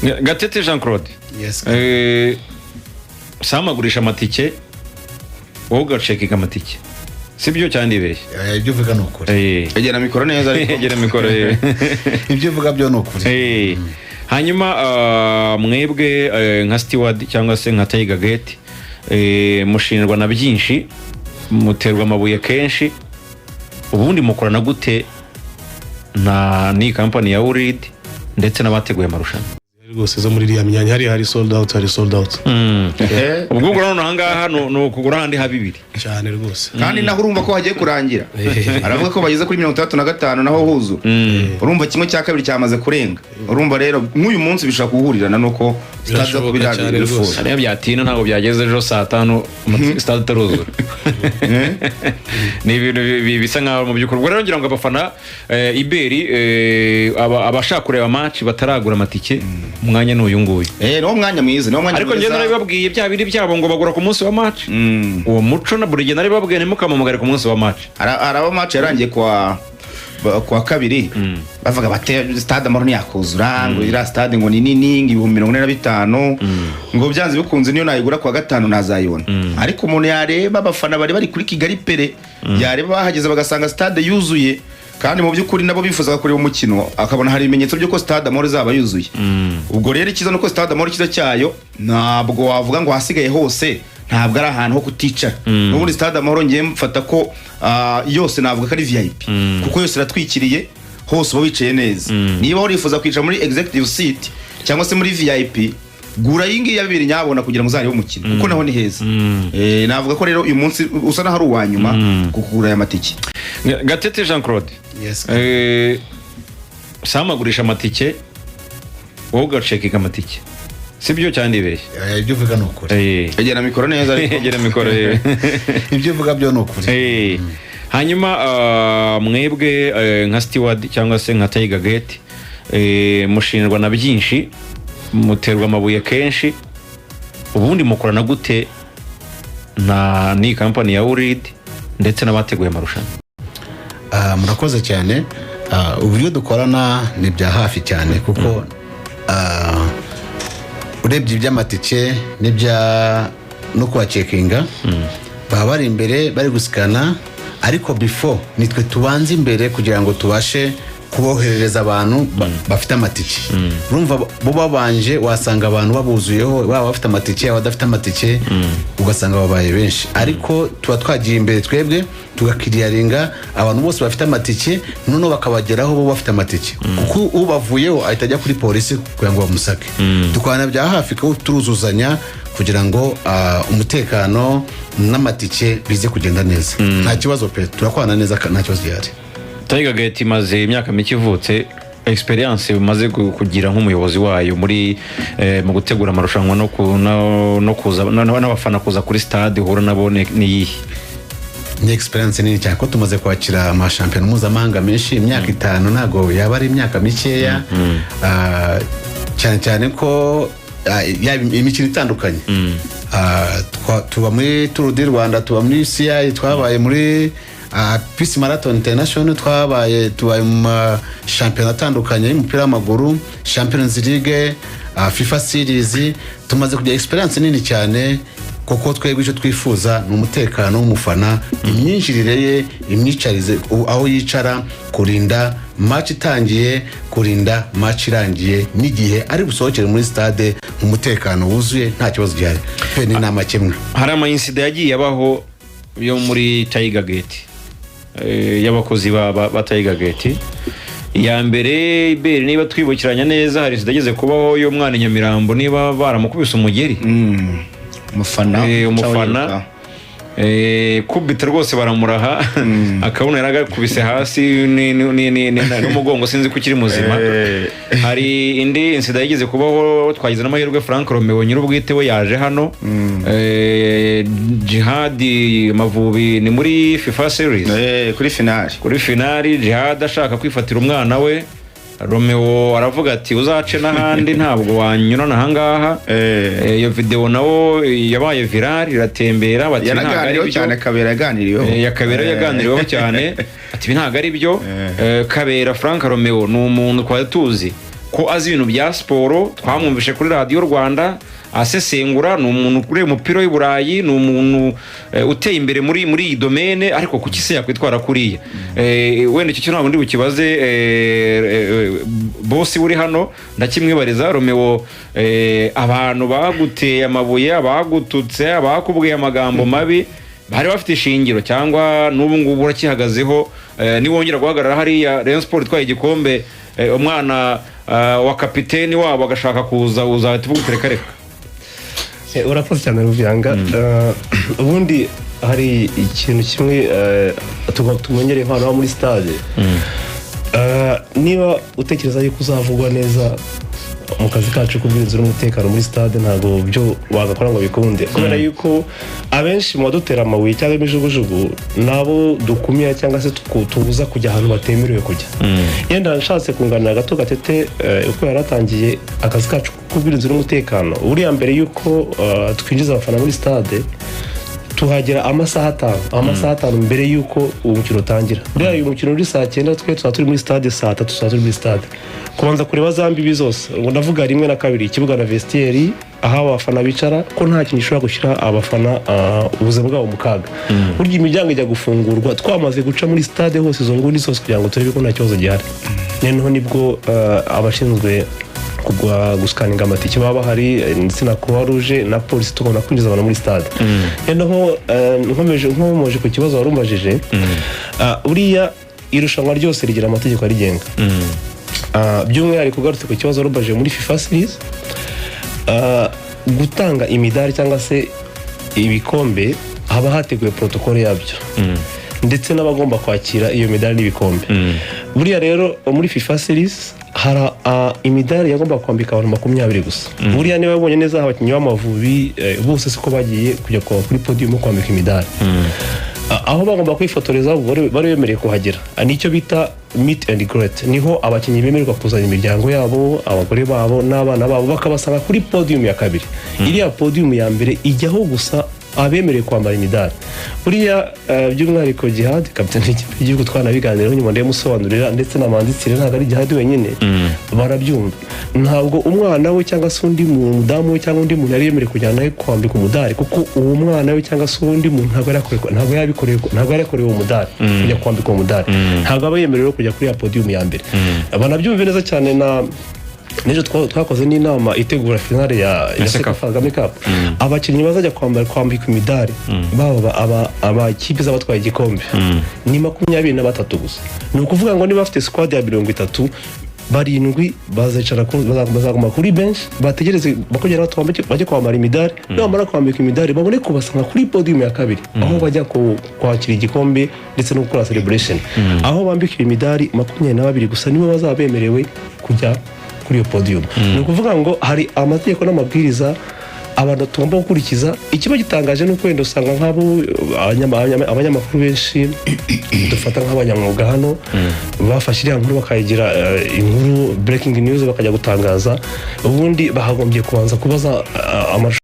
Gatete Jean Claude. Yes. Sam agurisha amatike, wowe ugacheckinga amatike, sibyo cyangwa ndibeshye? Ibyo uvuga ni ukuri. Egera mikoro neza ariko. Egera mikoro. Ibyo uvuga byo ni ukuri. Hanyuma mwebwe nka steward cyangwa se nka Tiger Gate, mushinjwa na byinshi, muterwa amabuye kenshi. Ubundi mukorana gute na n'iyi kampani ya Urid ndetse n'abateguye amarushanwa? Rwose zo muri iriya myanya hariya hari sold out, hari sold out. Ubwo ubwo noneho ahangaha ni ukugura ahandi ha bibiri. Cyane rwose. Kandi naho urumva ko hagiye kurangira, aravuga ko bageze kuri 65 naho huzura. Urumva kimwe cya kabiri cyamaze kurenga. Urumva rero nk'uyu munsi bishobora guhurirana nuko stade Birashoboka kuba cyane iri rwose. full. Hariya byatinda, ntabwo byageze ejo saa 5 stade itaruzura. Ni ibintu bisa nkaho mu by'ukuri, ubwo rero ngira ngo abafana iberi abashaka kureba match bataragura amatike, umwanya ni uyu nguyu. Niwo mwanya mwiza, niwo mwanya Ariko mwiza. njye narabibabwiye, bya biri byabo ngo bagura ku munsi wa match. Uwo muco na buri gihe narabibabwiye, ntimukamamagare ku munsi wa match. Hari abo match yarangiye kuwa kabiri bavuga bati Stade Amahoro ntiyakuzura, ngo iriya stade ngo ni nini, ngo 45,000, ngo byanze bikunze niyo nayigura kuwa gatanu ntazayibona. Ariko umuntu yareba abafana bari bari kuri Kigali Pele, yareba bahageze bagasanga stade yuzuye, kandi mu by'ukuri nabo bifuzaga kureba umukino, akabona hari ibimenyetso by'uko Stade Amahoro izaba yuzuye. Ubwo rero icyiza nuko Stade Amahoro, icyiza cyayo, ntabwo wavuga ngo ahasigaye hose ntabwo ari ahantu ho kuticara. N'ubundi Stade Amahoro ngiye mfata ko yose navuga ko ari VIP, kuko yose iratwikiriye, hose uba wicaye neza. Niba warifuza kwicara muri executive seat cyangwa se muri VIP, gura iyi ngiyi ya bibiri nyabona kugira ngo uzarebe umukino, kuko naho ni heza. Navuga ko rero uyu munsi usa n'aho ari uwa nyuma ku kugura aya matike. Gatete Jean Claude. Yes. Sam agurisha amatike, wowe ugacheckinga amatike, sibyo cyangwa ndibeshye? Ibyo uvuga ni ukuri. Egera mikoro neza ariko. Egera mikoro. Ibyo uvuga byo ni ukuri. Hanyuma mwebwe nka steward cyangwa se nka Tiger Gate, mushinjwa na byinshi, muterwa amabuye kenshi. Ubundi mukorana gute na n'iyi kampani ya Urid ndetse n'abateguye amarushanwa? Murakoze cyane. Uburyo dukorana ni bya hafi cyane, kuko urebye iby'amatike n'ibya no kubacheckinga, baba bari imbere bari guscana, ariko before nitwe tubanza imbere kugira ngo tubashe kuboherereza abantu bafite amatike. Urumva bo babanje, wasanga abantu babuzuyeho, baba bafite amatike, abadafite amatike, ugasanga babaye benshi. Ariko tuba twagiye imbere twebwe tugaclearinga abantu bose bafite amatike, noneho bakabageraho bo bafite amatike, kuko ubavuyeho ahita ajya kuri polisi kugira ngo bamusake. Dukorana bya hafi ko turuzuzanya kugira ngo umutekano n'amatike bize kugenda neza. Nta kibazo pe, turakorana neza, nta kibazo gihari. Tiger Gate imaze imyaka mike ivutse. Experience umaze kugira nk'umuyobozi wayo muri mu gutegura amarushanwa no, ku, no, no kuza n'abafana kuza kuri stade uhura nabo ni iyihe? Ni experience nini cyane, ko tumaze kwakira amashampiyona mpuzamahanga menshi. Imyaka 5 ntabwo yaba ari imyaka mikeya. Cyane cyane ko yaba imikino itandukanye. Tuba muri Tour du Rwanda, tuba muri UCI, twabaye muri Peace Marathon International, tubaye mu mashampiyona atandukanye y'umupira w'amaguru, Champions League, FIFA Series. Tumaze kugira experience nini cyane, kuko twebwe icyo twifuza ni umutekano w'umufana, imyinjirire ye, imyicarize, aho yicara, kurinda match itangiye, kurinda match irangiye, n'igihe ari busohokere muri stade mu mutekano wuzuye, nta kibazo gihari pe, ni inama kimwe. Hari ama incident yagiye abaho yo muri Tiger Gate, y'abakozi ba Tiger Gate. Iya mbere iberi, niba twibukiranya neza, hari incident yageze kubaho y'umwana i Nyamirambo, niba baramukubise umugeri. Umufana. Umufana. Kubita rwose baramuraha, akabona yaragakubise hasi n'umugongo, sinzi ko ukiri muzima. Hari indi incident yigeze kubaho, twagize n'amahirwe Frank Romeo nyir'ubwite we yaje hano. Jihadi Amavubi ni muri FIFA Series. Kuri finali. Kuri finali, Jihad ashaka kwifatira umwana we, Romeo aravuga ati uzace n'ahandi, ntabwo wanyurana ahangaha. Iyo video nawo yabaye viral, iratembera, bati ntabwo ari Yanaganiriweho byo. cyane, Kabera yaganiriweho. Ya Kabera yaganiriweho cyane, ati ibi ntabwo ari byo. Kabera Frank Romeo ni umuntu twari tuzi. Ko azi ibintu bya siporo, twamwumvishe kuri Radiyo Rwanda asesengura, ni umuntu ureba umupira w'i Burayi, ni umuntu uteye imbere muri iyi domaine, ariko kuki se yakwitwara kuriya? Wenda icyo kintu ntabwo ndi bukibaze bosi uri hano, ndakimwibariza. Romeo, abantu baguteye amabuye, abagututse, abakubwiye amagambo mabi, bari bafite ishingiro cyangwa n'ubu ngubu urakihagazeho? Niwongera guhagarara hariya Rayon Sport itwaye igikombe, umwana wa kapiteni wabo agashaka kuza, uzahita uvuga uti reka reka? Urakoze cyane, Ruvuyanga. Ubundi hari ikintu kimwe tumenyereye nk'abantu baba muri stade. Niba utekereza yuko uzavugwa neza mu kazi kacu k'ubwirinzi n'umutekano muri stade, ntabwo byo wagakora ngo bikunde, kubera yuko abenshi mu badutera amabuye cyangwa imijugujugu nabo dukumira cyangwa se tubuza kujya ahantu batemerewe kujya. Yenda nshatse kunganira gato Gatete, uko yari atangiye akazi kacu k'ubwirinzi n'umutekano, buriya mbere yuko twinjiza abafana muri stade tuhagera amasaha 5 mbere y'uko uwo mukino utangira. Buriya uyu mukino uri saa 9, twe tuba turi muri stade saa 3, tuba turi muri stade kubanza kureba za mbibi zose. Ubwo ndavuga rimwe na kabiri, ikibuga na vestiaire, aho abafana bicara, ko nta kintu gishobora gushyira abafana ubuzima bwabo mu kaga. Burya imiryango ijya gufungurwa twamaze guca muri stade hose, izo nguni zose, kugira ngo turebe ko nta kibazo gihari. Noneho nibwo abashinzwe kugwa gusikaninga amatike baba bahari, ndetse na Croix Rouge na polisi, tukabona kwinjiza abantu muri stade. Noneho nkomeje ku kibazo wari umbajije, buriya irushanwa ryose rigira amategeko arigenga. By'umwihariko ugarutse ku kibazo wari umbajije muri FIFA Series, gutanga imidari cyangwa se ibikombe haba hateguwe protocole yabyo, ndetse n'abagomba kwakira iyo midari n'ibikombe. Buriya rero muri FIFA Series hari imidari yagomba kwambika abantu 20 gusa. Buriya niba wabonye neza, abakinnyi b'Amavubi bose siko bagiye kujya kuri podium kwambika imidari. Aho bagomba kwifotoreza bari bemerewe kuhagera. Nicyo bita meet and greet, niho abakinnyi bemererwa kuzana imiryango yabo, abagore babo n'abana babo, bakabasanga kuri podium ya kabiri. Iriya podium ya mbere ijyaho gusa abemerewe kwambara imidari. Buriya by'umwihariko Jihad, kapitani w'ikipe y'igihugu, twanabiganiraho nyuma ndamusobanurira, ndetse na Manditsire, ntabwo ari Jihad wenyine, barabyumva. Ntabwo umwana we cyangwa se undi mudamu we cyangwa undi muntu yari yemerewe kujyana nawe kwambika umudari, kuko uwo mwana we cyangwa se undi muntu ntabwo yari yakorewe, ntabwo yabikorewe, ntabwo yari yakorewe uwo mudari. Kujya kwambika uwo mudari ntabwo aba yemerewe kujya kuri ya podium ya mbere. Banabyumve neza cyane, na n'ejo twakoze n'inama itegura finale ya CECAFA. CECAFA Kagame Cup. Abakinnyi bazajya kwambikwa imidari, baba abakipe z'abatwaye igikombe, ni 23 gusa. Ni ukuvuga ngo niba bafite squad ya 30, barindwi bazaguma kuri bench bategereze bakongera bajye kwambara imidari. Nibamara kwambika imidari, babone kubasanga kuri podium ya kabiri, aho bajya kwakira igikombe ndetse no gukora celebration. Aho bambika imidari, 22 gusa nibo bazaba bemerewe kujya kuri iyo podium. Ni ukuvuga ngo hari amategeko n'amabwiriza abantu tugomba gukurikiza. Ikiba gitangaje ni uko wenda usanga nk'abo abanyamakuru benshi dufata nk'abanyamwuga hano bafashe iriya nkuru bakayigira inkuru breaking news, bakajya gutangaza. Ubundi bakagombye kubanza kubaza amarushanwa.